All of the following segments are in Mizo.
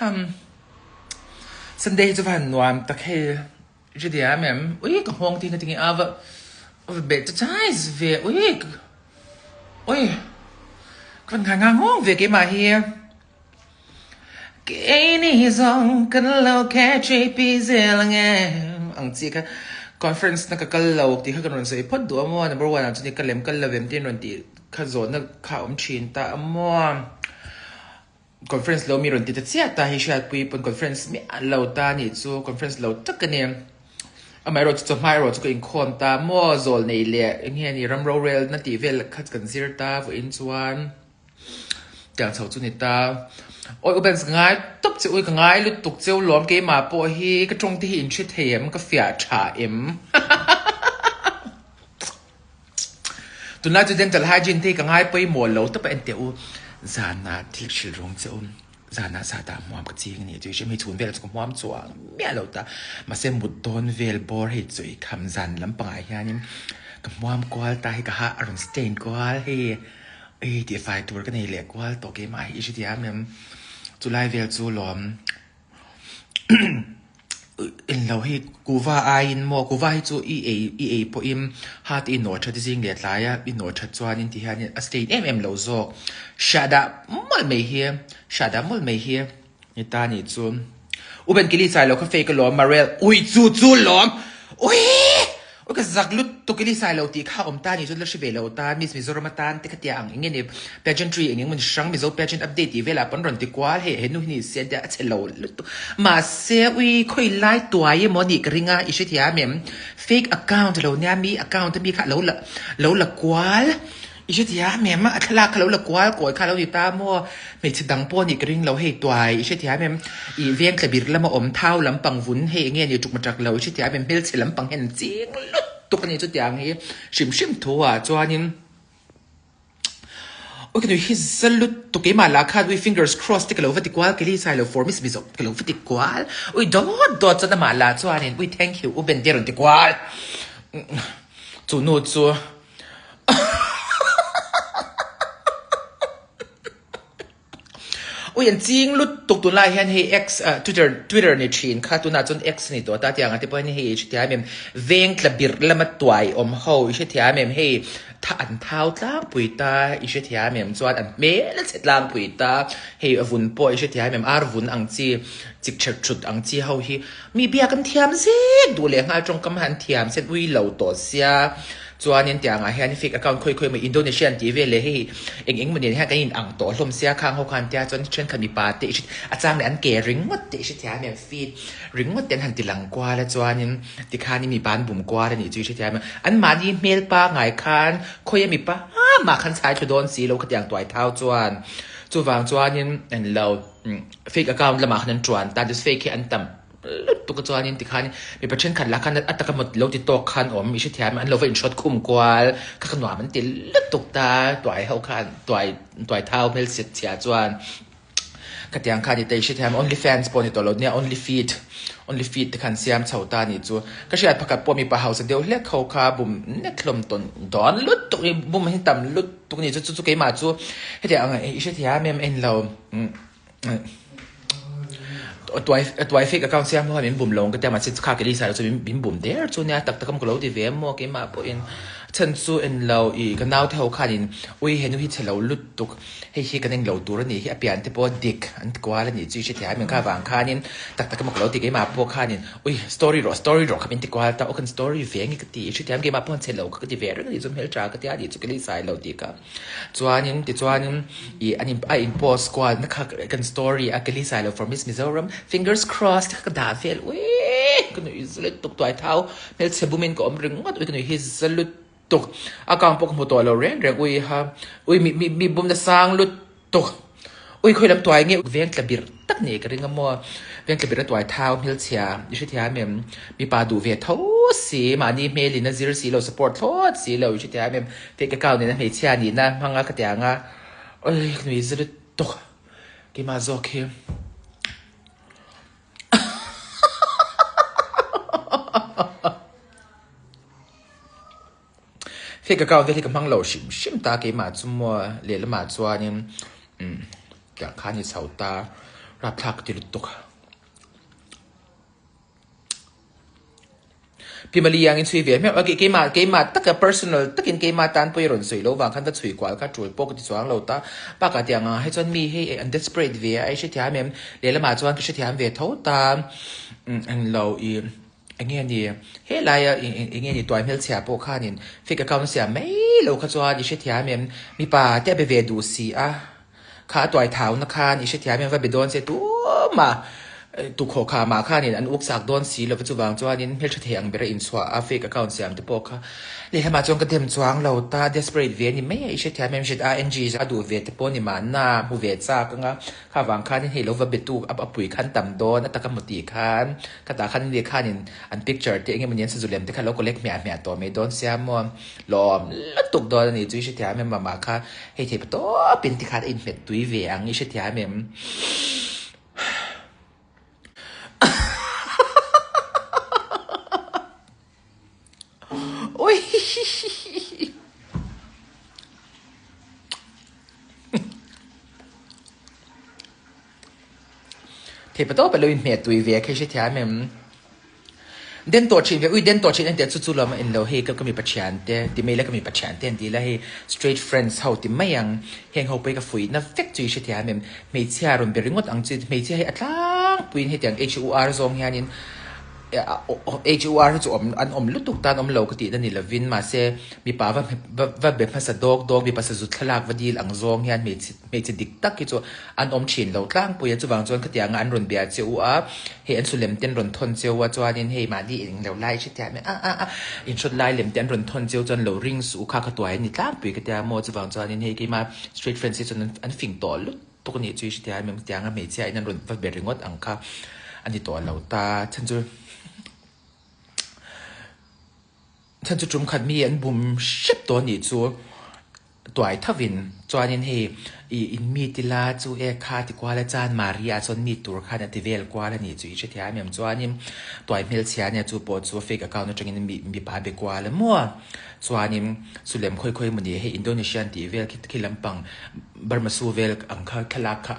Ham. Sunday hi chu va han nuam tak hei. I hre diam em? Ui ka nghawng tih na tinge a va va beh ta chai ve ui ui ka van ngai ngang nghawng ve keimah hi. Keini zawng kan lo KJP zel ang em ang chi kha conference na ka kal lo tih kha kan rawn sawi phawt duh a maw number one ah chuan i ka lem kal lo em tih an rawn tih kha zawhna kha a awm thin ta a maw. Conference lo mi rawn ti ta chiah ta hi hriatpui pawn conference miah lo ta anih chu conference lo tak a ni. Amaherawh chu chawhma erawh chu ka inkhawm ta maw zawl nei leh eng nge ni ram rorel na tih vel kha kan zir ta vawiin chuan tiang chho chu ni ta. Awi u Benz ka ngai tawp che ui ka ngai lutuk cheu lawm keimah pawh hi ka tawng te hi in hre thei em ka fiah tha em. Tunlai chu dental hygiene te hi ka ngai pawimawh lo tawp a enteh u zanah thil hrilh rawng che u zanah sata hmuam ka ching a ni chu i hre mai chhun velah chu ka hmuam chuang miah lo ta mahse mut dawn vel bawr hei chu i kham zan lampangah hianin ka hmuam kual ta hi ka ha a rawn stain kual hei ei tihfai tur ka nei leh kual tawh keimah hi i hrethiam em chulai vel chu lawm. Englo hi kuva aiin maw kuva hi chu i ei i ei pawhin ha te i nawh that zing leh tlai a i nawh that chuanin ti hianin a stain em em lo zawk hriah dah mawlh mai hi hriah dah mawlh mai hi ni ta nih chu U Benkili chai lo kha fake alawm Marel ui chu chu lawm ui Ui ka zak lutuk i lisai lo tih kha awm ta ni chuan la hre ve lo ta Miss Mizoram atan te khatia ang eng nge ni pageantry eng eng maw ni hrang Mizo pageant update tih velah pawn rawn ti kual hei he nu hi ni se tia a che lo lutuk mahse ui khawi lai tuai emaw nih ka ring a i hrethiam em fake account lo nia mi account ami kha lo la lo la kual I hrethiam em? A thlalak kha lo la kual kawi kha lo ni ta maw? Hmeichhe dang pawh nih ka ring lo hei tuai i hrethiam em? I veng tlabir lama awm thau lampang vun hei enge ni tuk matak lo i hrethiam em? Hmelchhe lampang hian an ching lutuk a ni chutiang hi hrim hrim thu ah chuanin Ui ka nui hi za lutuk keimah lah khan ui fingers crossed te ka lo va ti kual keli sai lo for miss mizo ka lo va ti kual ui dawt dawt chuan amah lah chuanin ui thank you u Ben te rawn ti kual chu nu chu Ui an ching lutuk tunlai hian hei X ah Twitter Twitter ni thin kha tunah chuan X ni tawh ta tiang ah te pawh hian hei i hrethiam em veng tla birh lama tuai awm ho i hrethiam em hei tha an thau tlangpui ta i hrethiam em chuan an hmel a chhe tlangpui ta hei a vun pawh i hrethiam em ar vun ang chi chik chhet thut ang chi ho hi Mi biak an thiam zek duh leh nghal tawngkam han thiam sen ui lo tawh sia chuanin tiangah hian fake account khawi khawi mai Indonesian tih vel leh hei eng eng maw nen hian kan in ang tawh hlawm sia khang ho khan tia chuan thenkhat mipa te i hre a chang leh an ke ringawt te i hrethiam em feed ringawt te an han ti lang kual a chuanin tikhanin mipa an bum kual a nih chu i hrethiam em an mahni hmel pangai khan khawia mipa mah khan chhai thlu dawn si lo khatiang tuai thau chuan chuvang chuanin an lo Fake account lamah khan an tuan ta just fake hi an tam lutuk a chuanin tikhan mipa thenkhat lah khan a taka mawt lo ti tawk khan awm i hrethiam an lo va inhrawt khum kual kha ka nuam an ti lutuk ta tuai ho khan tuai tuai thau hmel chhiat chhia chuan khatiang khan i te i hrethiam only fans pawh ni tawh lo nia only feed only feed te khan siam chho ta nih chu ka hriat pakhat pawh mipa hausa deuh hlek ho kha bum nek hlawm tawn dawn lutuk i bum hi tam lutuk Tukni chu chu chu keimah chu hetiang ang i hrethiam em en lo tuai tuai fake account siam ho min bum lo ka tia mahse kha ke lisa chu min bum der chu nia tak tak ka lo ti ve maw keimah pawhin chhan chu en lo i ka nau te ho khanin ui henu hi chhe lo lutuk hei hi kan eng lo tur ani hi a pian te pawh dik an ti kual ani chu i hrethiam em kha vang khanin tak tak ka lo ti keimah pawh khanin ui story rawh story rawh kha min ti kual ta aw kan story ve nge ka ti i hrethiam keimah pawh an chhe lo kha ka ti ve reng a nih chu hmeltha ka tia nih chu ka lei lo tih kha chuanin tichuanin ih an in a in post kual na kha kan story a ka lei lo for miss Mizoram fingers crossed kha ka dah vel ui ka nuih za lutuk tuai thau hmelchhe bumin ka awm ringawt ui ka nuih hi za lutuk a kang pawh ka hmu tawh lo reng reng ui ha ui mi mi mi bumna sang lutuk. Tuk. Ui khawi lam tuai nge veng tla bir tak nei ka ring a maw. Veng tla bir a tuai thau hmelchhia i hrethiam em? Mipa duh ve tho si, mahni hmel in a zir si lo, support thlawt si lo i hrethiam em? Fake account in a hmeichhia nihna hmang a ka tiang a, ui ka nui za lutuk keimah zawk hi. Fake account vel hi ka hmang lo hrim hrim ta keimah chu maw lehlamah chuanin umm tiang khan i chho ta. Rapthlak ka ti lutuk. Pi Mali iangin chhui ve hmeuh a, keimah keimah taka personal takin keimah tan pawh i rawn sawi lo vang khan va chhui kual kha tul pawh ka ti chuang lo ta. Bakah tiang ang ah hi chuan mi hei an desperate ve a, i hrethiam em? Lehlamah chuan ka hrethiam ve tho ta, englo i enge ni helaia enge ni tuai hmelchhia pawh khanin fake account a siam mai lo kha chuan i hrethiam em? Mipa te a be ve duh si a. Kha a tuai thauna khan i hrethiam em va be dawn se tumah tukhawh kha mah khanin an uk chak dawn si lova chuvang chuanin hmeltha thei ang bera inchhuah a fake account siam te pawh kha lehlamah chuan ka dem chuang lo ta desperate ve a ni mai a i hrethiam em ZANG a duh ve te pawh ni mahna hmu ve chak anga kha vang khanin hei lo va be tu a pui khan tam dawn a taka hmu tih khan khatah khan ni khanin an picture te eng emawni an sazu lem te kha lo collect hmiah hmiah tawh mai dawn sia maw. Lawm lutuk dawn a ni chu i hrethiam em mama kha hei thei pa tawp in tikhan a inhmet tui ve ang i hrethiam em. Ui Thei pa tawp a lo inhmet tui ve kha i hrethiam em. Den tawh thin ve, ui den tawh thin en teh chu chu lawm a en lo hei ka mipa thian te ti mai la ka mipa thian te an ti la hei straight friends ho ti mai ang heng ho pawh hi ka fuih na vek chu i hrethiam em hmeichhia rawn be ringawt ang chu hmeichhia hi a tlangpuiin hetiang HUR zawng hianin HUR hi chu awm an awm lutuk tan awm lo ka tihna ni lovin mahse mipa va va be hmasa dawk dawk mipa sazu thlalak va dil ang zawng hian hmeichhe Hmeichhe dik tak hi chu an awm thin lo tlangpui a, chuvang chuan khatianga an rawn bia che u a, hei an sulem te an rawn thawn che u a, chuanin hei mahni eng lo lai hretia mai a a a inhrawt lai lem te an rawn thawn che u chuan lo ring suh u kha kha tuai a ni tlangpui ka tia maw, chuvang chuanin hei keima straight friends hi chuan an fing tawh lutuk a nih chu i hretia mai khatianga hmeichhia in an rawn va be ringawt ang kha a ni tawh lo ta chhan chu. Chhan chu tum khat mi an bum hrep tawh anih chu tuai thovin chuanin hei ih in mi ti la chu e kha ti kual a chan Maria chuan mi tur khan a ti vel kual anih chu i hrethiam em chuanin tuai hmelchhia ania chu pawh chu fake account atangin mi mipa be kual a maw chuanin sulem khawi khawi emaw ni hei Indonesian tih vel khi khi lampang Burma su vel ang kha thlalak kha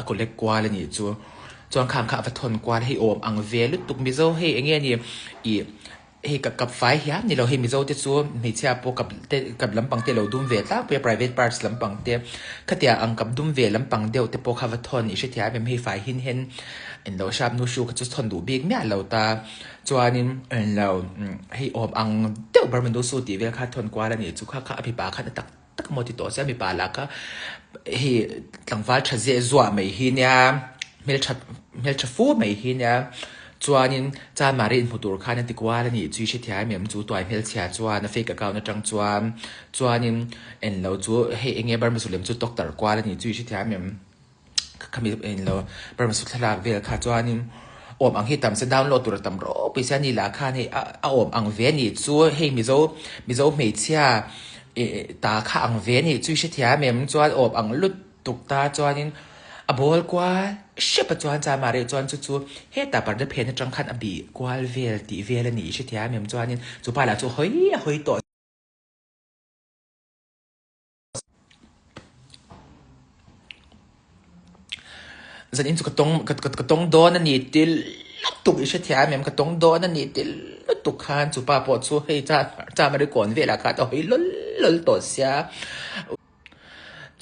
a collect kual anih chu chuan khang kha a va thawn kual hei awm ang ve lutuk Mizo hei enge ni ih. Hei ka kap fai hiam ni lo, hei Mizo te chu hmeichhia pawh kap te kap lampang te lo dum ve tlangpui a, private parts lampang te khatia ang kap dum ve lampang deuh te pawh kha va thawn i hrethiam em, hei fai hin hen en lo sharp nu hru kha chu thawn duh bik miah lo ta, chuanin en lo hei awm ang deuh Burma nu su tih vel kha thawn kual a nih chu kha kha a mipa khan a tak tak maw ti tawh sia mipa lah kha hei tlangval tha zeh zuah mai hi nia hmeltha hmeltha fu mai hi nia chuanin Chanmari inhmu tur khan a ti kual a nih chu i hrethiam em chu tuai hmelchhia chuan a fake account atang chuan chuanin englo chu hei enge Burma zu lem chu doctor kual a nih chu i hrethiam em. Khami in lo Burma su thlalak vel kha chuanin awm ang hi tam se download tur a tam ropui sia ni lah khan hei a awm ang ve a nih chu hei Mizo Mizo hmeichhia ta kha ang ve a nih chu i hrethiam em chuan awm ang lutuk ta chuanin a bawl kual hrep a chuan Chamari chuan chu chu hetah parda phen atang khan a bih kual vel tih vel a nih i hrethiam em chuanin chupa lah chu hawi a hawi tawh. Zan in chu ka tawng ka ka tawng dawn a ni ti lutuk i hrethiam em ka tawng dawn a ni ti lutuk khan chu pa pawh chu hei cha cham a ri kawn velah khan a hawi lawl lawl tawh sia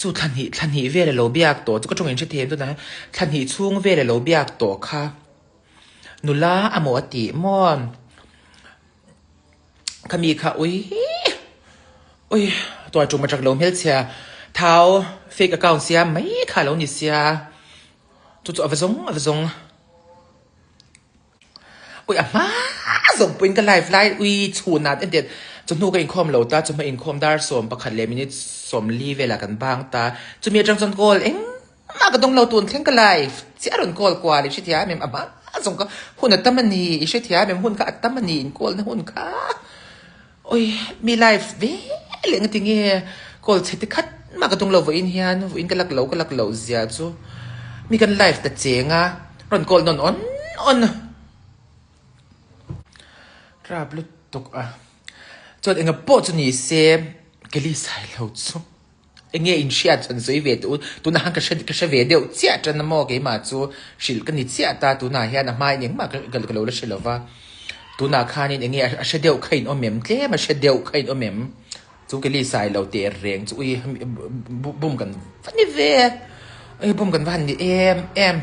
chu thla hnih thla hnih vel a lo biak tawh chu ka tawng in hrethiam tunah hian thla hnih chhung vel a lo biak tawh kha nula a maw a tih maw. Khami kha ui ui tuai tum atang lo hmelchhia thau fake account sia mai kha lo ni sia chu chu a va zawng a va zawng ui a hma zawng pawhin ka live lai ui chhun ah entir chawhnu ka inkhawm lo ta chawhma inkhawm dar 11 leh minute 40 velah kan bang ta chumi atang chuan call eng Mah ka dawng lo tun thleng ka live chiah a rawn call kual i hrethiam em a hma zawng ka hun a tam a ni i hrethiam em hun kha a tam a ni in call na hun kha oi mi live ve leh nga tinge call chhe te khat mah ka dawng lo vawiin hian vawiin ka lak lo ka lak loh zia chu mi kan live ta cheng a rawn call nawn awn awn rap lutuk a chuan enga pawh chu ni se Kelly Sailo chu. Enge in hriat chuan sawi ve teh u, tunah khan ka hre ka hre ve deuh chiah tan a maw keimah chu hrilh ka ni chiah ta, tunah hian a hmain engmah ka ka lo la hre lo va, tunah khanin enge a hre deuh kha in awm em, tlem a hre deuh kha in awm em, chu ke li sai lo teh reng chu ui bum kan va ni ve, ui bum kan va han ni em em.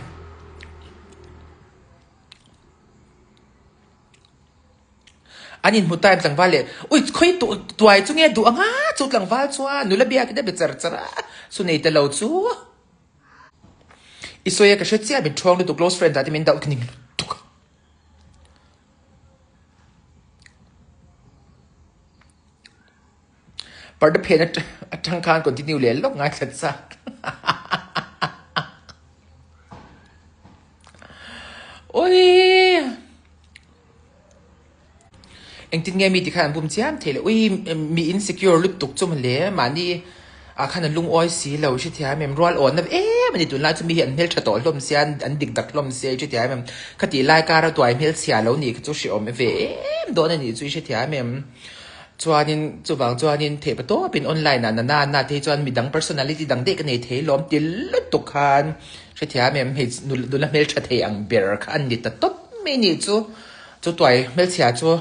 An inhmu ta em tlangval leh ui khawi tuai chu nge duh anga chu tlangval chuan nula biak in a be char char a chu nei ta lo chu i sawi a ka hre chiah min ṭhawng lutuk close friend ah te min dauh ka ning lutuk a. Parda phen aṭang khan continue leh lawk ngaithla chak. Ui! Engtin nge mi ti khan an bum chiam thei le? Ui, mi insecure lutuk chu mawle, mahni ah khan an lungawi si lo, i hrethiam em? Rual awnna em a ni tunlai chu mi hi an hmeltha tawh hlawm sia, an dik dak hlawm sia, i hrethiam em? Khatih lai kara tuai hmelchhia lo nih kha chu hrehawm ve em dawn a nih chu, i hrethiam em? Chuanin chuvang chuanin theih pa tawpin online ah nana na te hi chuan midang personality dang daih ka nei thei lawm ti lutuk khan hrethiam em hei nula hmeltha thei ang ber kha an ni ta tawp mai nih chu chu tuai hmelchhia chu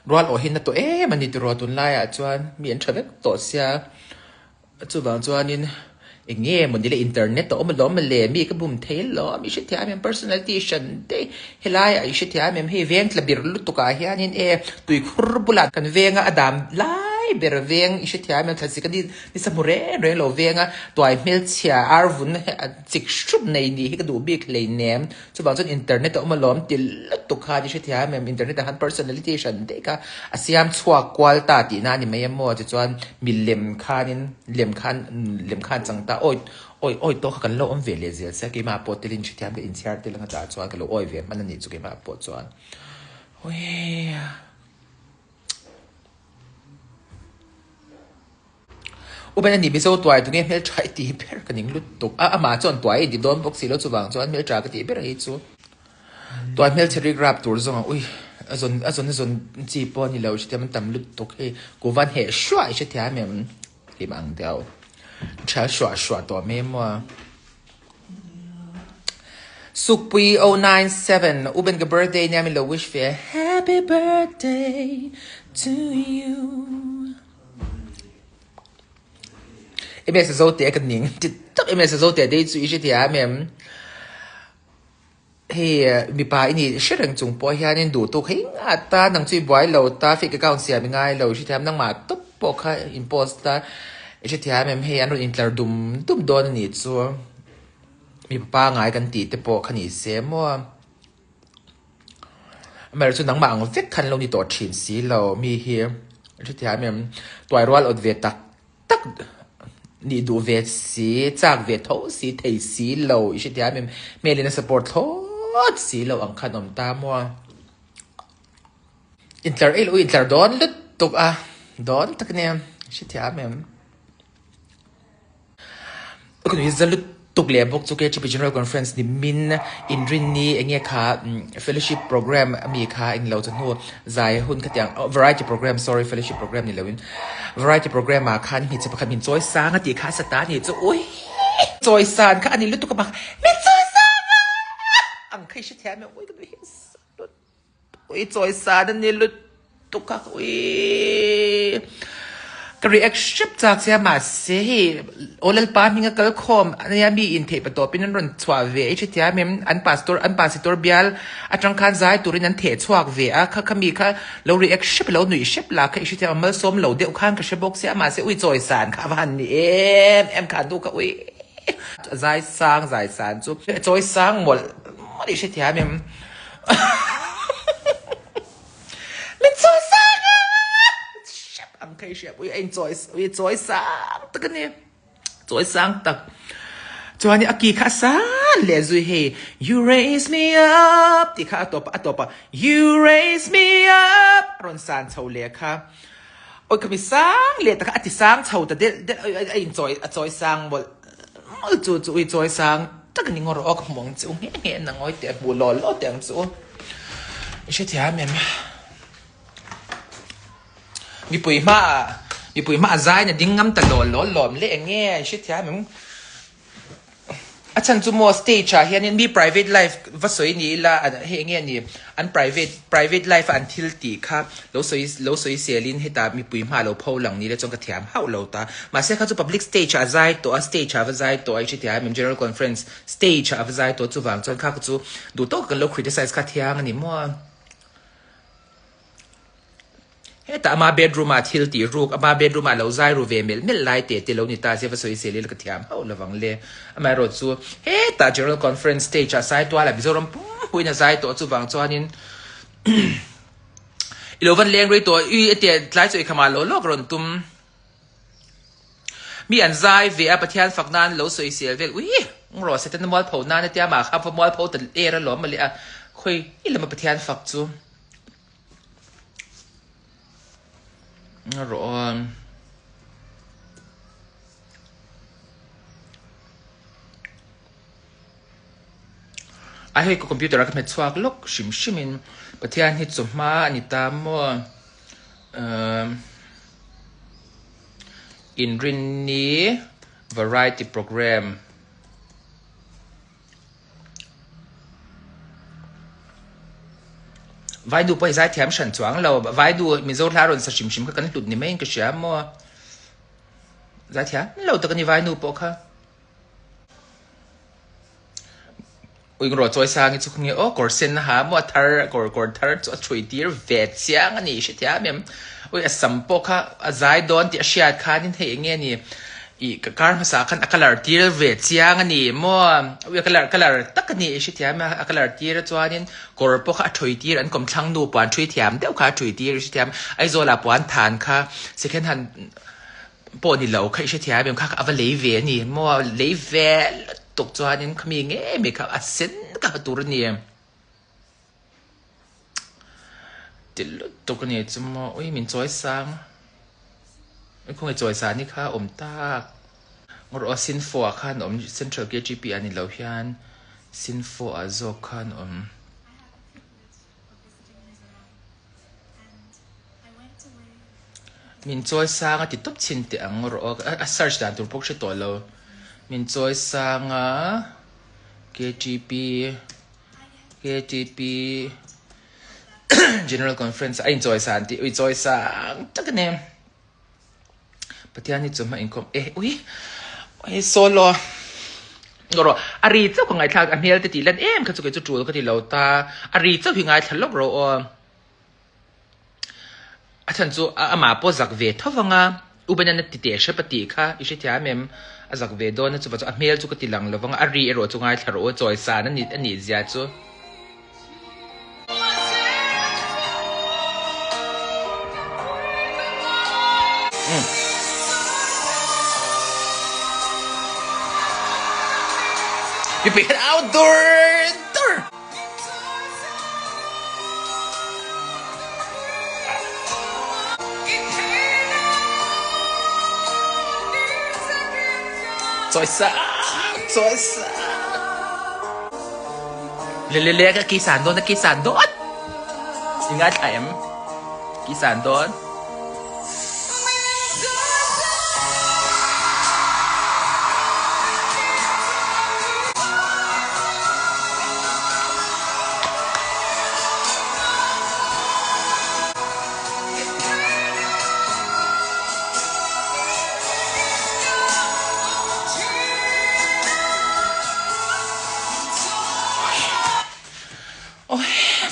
Rual awh hi na tawh em a ni tiraw tunlaiah chuan mi an tha vek tawh sia. Chuvang chuanin eng nge maw ni le internet a awm alawm mawle mi ka bum thei alawm i hrethiam em personality hran daih helaiah i hrethiam em hei veng tla bir lutuk ah hianin e tuikhur bulah kan venga a dam lai ber veng i hrethiam em thlasik a ni nisa hmu reng reng lo venga tuai hmelchhia ar vun chik hrup nei nih hi ka duh bik hleinem Chuvang chuan internet a awm alawm ti lutuk kha ni hrethiam em internet ah khan personality hran daih kha a siam chhuak kual ta tihna a ni mai em maw tichuan milem khanin lem khan lem khan chang ta awi awi awi tawh kha kan lo awm ve leh zel sia keimah pawh telin hrethiam ka inchhiar tel anga tah chuan ka lo awi ve hman a nih chu keimah pawh chuan awii. Uben a ni Mizo tuai tunge hmeltha i tih ber ka ning lutuk a, amah chuan tuai i ti dawn bawk si lo chuvang chuan hmeltha ka tih ber hi chu tuai hmelchhe rik rap tur zawng ang ui a zawn a zawn a zawn chi pawh a ni lo hrethiam an tam lutuk hei kuvan heh hruah i hrethiam em hlim ang deuh thial hruah hruah tawh mai maw a. Sukpui 097 Uben ka birthday nia min lo wish ve Happy birthday to you. Ms Zote ka ning ti tak Ms Zote dei chu i hrethiam em? Hei mipa i nih hre reng chung pawh hianin duh tuk hei ngah ta nang chu i buai lo ta fake account siam i ngai lo i hrethiam nangmah tawp pawh kha in post ta i hrethiam em hei an rawn intlar dum dum dawn a nih chu mipa pangai kan tih te pawh kha ni se maw. Amaherawhchu chu nangmah ang vek khan lo ni tawh thin si lo mi hi hrethiam em tuai rual awt ve tak tak nih duh ve si chak ve tho si thei si lo i hrethiam em hmelin a support thlawt si lo ang khan awm ta maw intlar ei loh intlar dawn lutuk a dawn tak ania hrethiam em. Ka nui za lutuk leh bawk chu KHP General Conference ni min inrinni enge kha fellowship program ami kha englo chu hnu zai hun khatiang variety program sorry fellowship program ni loin variety program ah khan hmeichhe pakhat min chawi sang a tih kha a sa ta ni chu ui chawi san kha ani lutuk a bak min chawi sang a ang kha i hrethiam em ui ka nui za lutuk. Ui chawi san a ni lutuk a ui ka react hrep chak sia mahse hei aw lalpa hminga kal khawm ania mi in theih patawpin an rawn chhuah ve ei hrethiam em an pastor an pasitor bial atang khan zai turin an theh chhuak ve a kha kha mi kha lo react hrep lo nuih hrep la kha i hrethiam a malsawm lo deuh khan ka hre bawk sia mahse ui chawi san kha a va han ni em em kha nu kha ui zai sang zai san chu chawi sang mawlh mawlh i hrethiam em. Min chawi sang a! Hrep ang kha i hriat pui a inchawi ui chawi sang tak a ni. Chawi sang tak. Chuan a ki kha a san leh zui hei You raise me up tih kha a tawp a tawp a You raise me up a rawn san chho leh kha. Awi kha mi sang leh ta kha a ti sang chho ta delh delh a inchawi a chawi sang mawlh mawlh chu chu ui chawi sang tak a ni ngawr aw ka hmu ang chu nghe nghe nang awi teh hmu law law teh ang chu. I hrethiam em? Mipui hmaah mipui hmaah zain a ding ngam ta lawl lawl lawm le eng nge i hrethiam em? A chhan chu maw stage ah hianin mi private life va sawi ni ila hei eng nge ni an private private life a an thil tih kha lo sawi lo sawi selin hetah mipui hmaah lo pho lang ni le chuan ka thiam hauh lo ta. Mahse kha chu public stage ah a zai tawh a stage ah va zai tawh a i hrethiam em general conference stage ah a va zai tawh chuvang chuan kha chu duh tawk kan lo criticize kha thiang a ni maw. Hetah ama bedroom ah thil tih ruk, ama bedroom ah lo zai ru ve melh melh lai teh te lo ni ta se va sawi sel ila ka thiam hauh lovang le. Amaherawh chu hetah General Conference stage ah Saitual ah Mizoram pumpuiin a zai tawh chuvang chuanin i lo van leng rei tawh i tia tlai chaw i khamah lawk lawk rawn tum. Mi an zai ve a Pathian fak nan lo sawi sel vel ui rawh Setana mualpho nan atia mah kha va mualpho ta er alawm mawle a khawi i lama Pathian fak chu. Rawh a. A hei ka computer a ka hmet chhuak lawk hrim hrim in Pathian hi chawhma a ni ta maw umm inrinni variety programme. Vaidu pawh hi zaithiam hran chuang lo, Vaidu Mizo hla rawn sa hrim hrim kha kan hlut ni maiin ka hria maw? Zaithiam lo tak a ni Vainu pawh kha. Uingro Chawisangi chu khawnge aw kawr sen a ha maw a thar kawr kawr thar chu a chhui tir ve chiang a ni hrethiam em? Ui a sam pawh kha a zai dawn tih a hriat khanin hei eng nge ni Ih ka kar hmasa khan a colour tir ve chiang a ni maw? Ui a colour colour tak a ni i hrethiam a, a colour tir a chuanin kawr pawh kha a thui tir an kawmthlang nu puan thui thiam deuh kha a thui tir i hrethiam Aizawl ah puan than kha second hand pawh ni lo kha i hrethiam em kha a va lei ve a ni maw? Lei ve lutuk chuanin khami ngei mai kha a sen ka ha tur a ni. Ti lutuk a ni chu maw ui min chawi sang ui khawnge chawi san hi kha awm tak ngawr aw Sinfo ah khan awm Central KGP ah ni lo hian Sinfo ah zawk khan awm. Min chawi sang a ti tawp chhin teh ang ngawr aw a search dan tur pawh ka hre tawh lo min chawi sang a KGP. KTP General Conference a inchawi san tih ui chawi sang tak a ni. Pathian hi chu hma inkhawm e ui ui solo rawh a ri chauh ka ngaithlak a hmel te tih lan em kha chu kei chu tul ka ti lo ta a ri chauh hi ngaithla lawk rawh aw. A chhan chu amah pawh zak ve tho vang a, U Banana ti teh hrep a tih kha i hrethiam em? A zak ve dawn a, chuvah chu a hmel chu ka ti lang lo vang a, a ri erawh chu ngaithla rawh u, chawisan a nih a nih zia chu. Mipui khan au dur dur. Chawisak chawisak Le le le ka ki san dawn a ki san dawn I ngaithla em ki san dawn.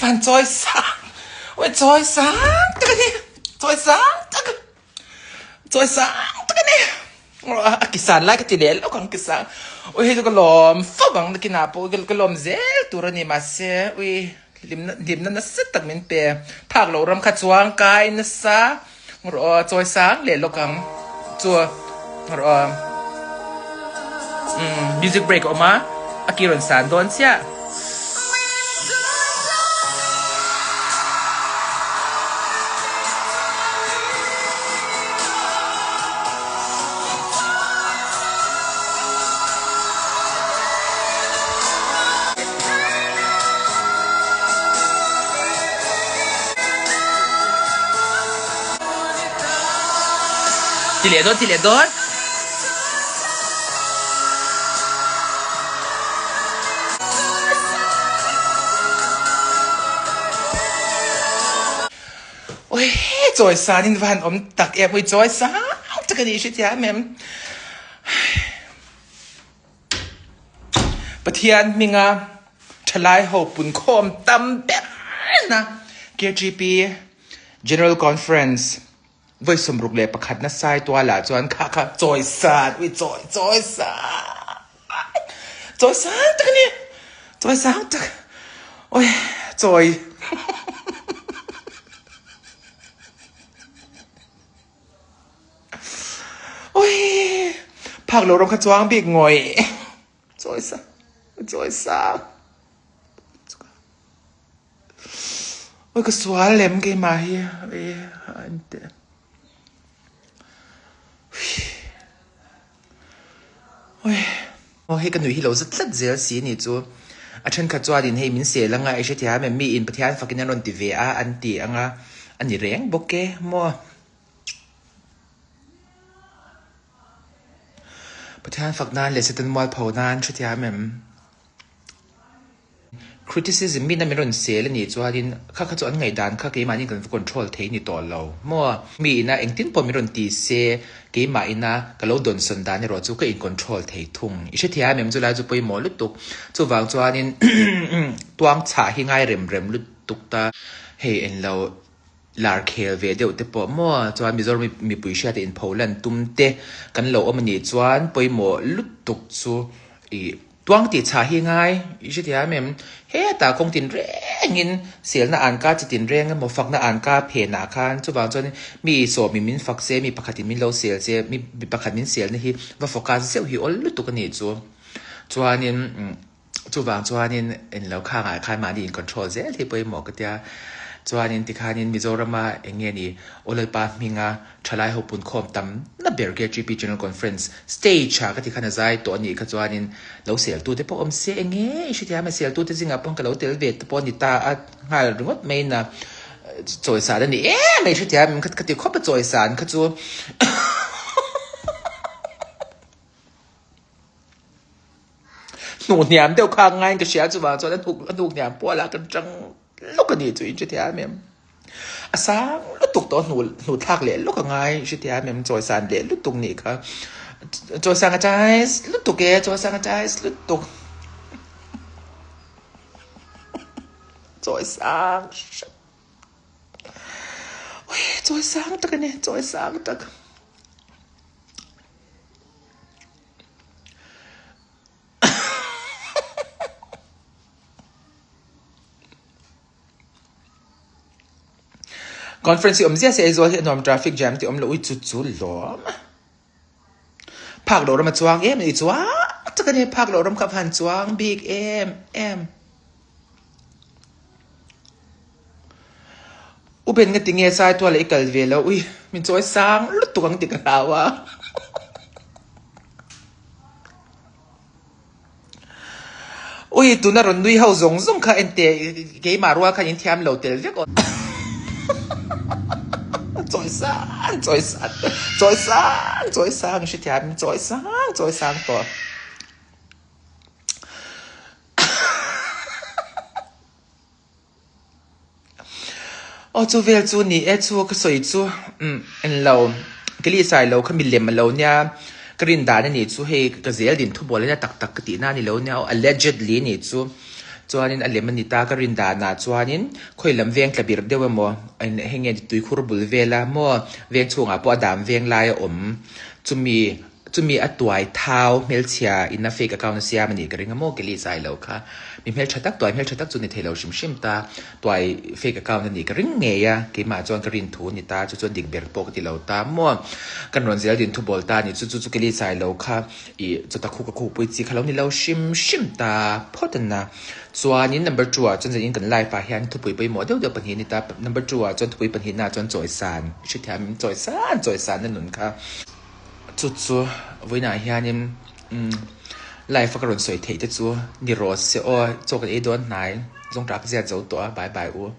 Van chawi sang oi chawi sang tak a ni chawi sang tak chawi sang tak a ni a ki san lai ka ti leh lawk ang ki sang ui hei chu ka lawm fo ang nakinah pawh ka lawm zel tur a ni mahse ui hlimna hlimna nasa tak min pe phak loh ram kha chuang kai nasa rawh chawi sang leh lawk ang chu rawh umm music break a awm a a ki rawn san dawn chiah. Ti leh dawn, ti leh dawn. Oi, chawi san in va han awm tak em, ui chawi sang tak a ni hrethiam em. Pathian hminga thalai ho punkhawm tam ber na KGP General Conference Vawi 61 na sai tualah chuan kha kha chawi san, ui chawi chawi san, chawi sang tak a ni, chawi sang tak, ui chawi ui phak lo rawng kha chuang bik ngawih, chawi sang, chawi sang. Oi ka sual lem keimah hi e an te oi aw hei ka nui hi lo za tlat zel si ni chu a thenkhat chuanin hei min sel anga i hrethiam em mi in Pathian fakin an rawn ti ve a an ti anga a ni reng bawk e maw Pathian fak nan leh Satan mualpho nan hrethiam em. Criticism min a min rawn sel a nih chuanin kha kha chu an ngaihdan kha keimahni kan va control thei ni tawh lo maw? Mi ina engtin pawh min rawn ti se keimah ina ka lo dawnsawn dan erawh chu ka in control thei thung. I hrethiam em chulai chu pawimawh lutuk. Chuvang chuanin tuang chhah hi ngai rem rem lutuk ta hei englo Lar khel ve deuh te pawh maw chuan Mizoram mipui hriat a inpho lan tum te kan lo awm a nih chuan pawimawh lutuk chu ih tuang tih chhah hi ngai i hrethiam em? Hetah kawng tin rengin selna an ka chi tin reng emaw fakna an ka phenah khan chuvang chuan mi sawmin min fak se mi pakhatin min lo sel se mi pakhat min selna hi va focus zeuh hi awl lutuk a nih chu chuanin. Chuvang chuanin in lo khangah khan mahni in control zel hi pawimawh ka tia. Chuanin tikhanin Mizorama eng nge ni Aw Lalpa hminga thalai ho punkhawm tam na ber KGP General Conference stage ah ka ti khan a zai tawh a nih kha chuanin lo seltu te pawh awm se eng nge i hrethiam a seltu te zingah pawh ka lo tel ve te pawh a ni ta a nghal ringawt mai na chawisan a ni em mai hrethiam ka ti khawp a chawisan kha chu Hnuh hniam deuh kha a ngaiin ka hria chuvang chuan a hnuk a hnuk hniam pual a kan tang lawk a ni chu in hrethiam em? A sang lutuk tawh hnuh hnuh thlak leh lawk a ngai hrethiam em chawisan leh lutuk nih kha chawisang a chais lutuk e chawisang a chais lutuk chawisang hrep chawisang tak a ni chawisang tak. Conference hi awm ziah se Aizawl hi a nuam traffic jam tih awm lo ui chu chu lawm phak loh ram a chuang em i chuang tak a ni phak loh ram kha a van chuang bik em em. U Ben nga tinge sai tuala i kal ve lo ui min chawi sang lutuk ang tih ka hlau a. Ui tuna rawn nui ho zawng zawng kha en teh keimah rual khan in thiam lo tel vek aw. Chawi sang chawi sang chawi sang chawi sang hrethiam chawi sang chawi sang tawh. Aw chu vel chu ni e chu ka sawi chu umm englo ka lih sai lo kha milem a lo nia ka rin dan a nih chu hei ka zel din thubawl a nia tak tak ka tih na a ni lo nia aw allegedly a nih chu chuanin a lem a ni ta ka rin danah chuanin khawi lam veng tla bir deuh emaw hei nge tuikhur bul vela maw veng chhungah pawh a dam veng lai a awm chumi Chumi a tuai thau hmelchhia in a fake account a siam a nih ka ring a maw Kelly zai lo kha. Mi hmeltha tak tuai hmeltha tak chu ni thei lo hrim hrim ta. Tuai fake account a nih ka ring ngei a, keimah chuan ka rin thu a ni ta, chu chuan dik ber pawh ka ti lo ta maw. Kan rawn zel din thu bawl ta a ni chu chu chu Kelly zai lo kha ih chawta khu ka khupui chi kha lo ni lo hrim hrim ta phawt a na. Chuanin number two ah chuan zanin kan live ah hian thupui pawimawh deuh deuh pahnih a ni ta, number two ah chuan thupui pahnihna ah chuan chawisan, hrethiam chawisan chawisan na nun kha. Chu chu vawiinah hianin umm live a ka rawn sawi theih te chu ni rawh se aw chaw kan ei dawn hnai zawngṭah ka ziat zo tawh a bye bye u.